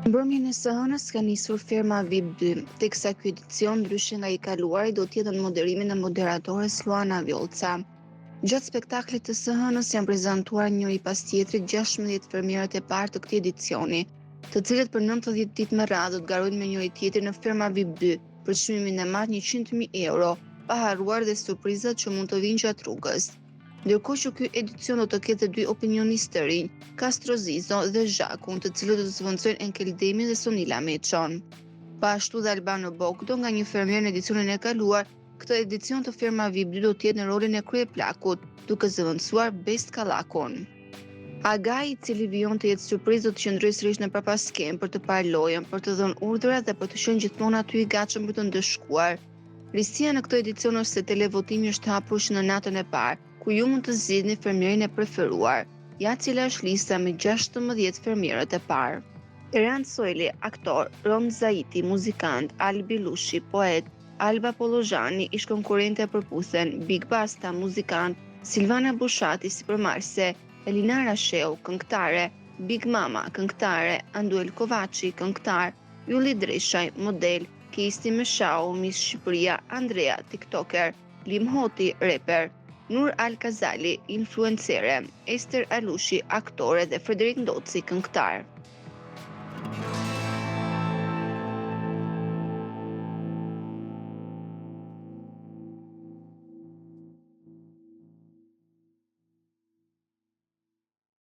Mbrëmjen e së hënës ka nisur Ferma VIP 2, teksa ky edicion ndryshe nga i kaluari do të jetë nën moderimin e moderatores Luana Vjollca. Gjatë spektaklit të së hënës janë prezantuar njëri pas tjetrit 16 fermerët e parë të këtij edicioni, të cilët për 90 ditë me radhë do të garojnë me njëri tjetrin në Ferma VIP 2 për çmimin e madh 100.000 euro, pa harruar dhe surprizat që mund të vijnë gjatë rrugës. Ndërkohë që ky edicion do të ketë dhe dy opinionistë të rinj, Kastro Zizo dhe Zhakun, të cilët do të zëvendësojnë Enkel Demin dhe Sonila Meçon. Po ashtu dhe Albano Bogdo, nga një fermer në edicionin e kaluar, këtë edicion të Ferma VIP 2 do të jetë në rolin e kryeplakut, duke zëvendësuar Best Kallakun. Agai, i cili vijon të jetë surprizë, do të qëndrojë sërish në prapaskenë për të parë lojën, për të dhënë urdhra dhe për të qenë gjithmonë aty i gatshëm për të ndëshkuar. Risia në këtë edicion është se televotimi është hapur që në natën e parë, ku ju mund të zgjidhni fermerin e preferuar. Ja cila është lista me 16 fermerët e parë. Erand Sojli, aktor, Ron Zaiti, muzikant, Albi Lushi, poet, Alba Pollozhani, ish konkurrente e Përputhen, Big Basta, muzikant, Silvana Bushati, sipërmarrëse, Elinara Shehu, këngëtare, Big Mama, këngëtare, Anduel Kovaçi, këngëtar, Ylli Dreshaj, model, Kejsi Meshau, Miss Shqipëria, Andrea, tiktoker, Lim Hoti, reper, Nur Al Kazali, influencere, Ester Alushi, aktore dhe Frederik Ndoci, këngëtar.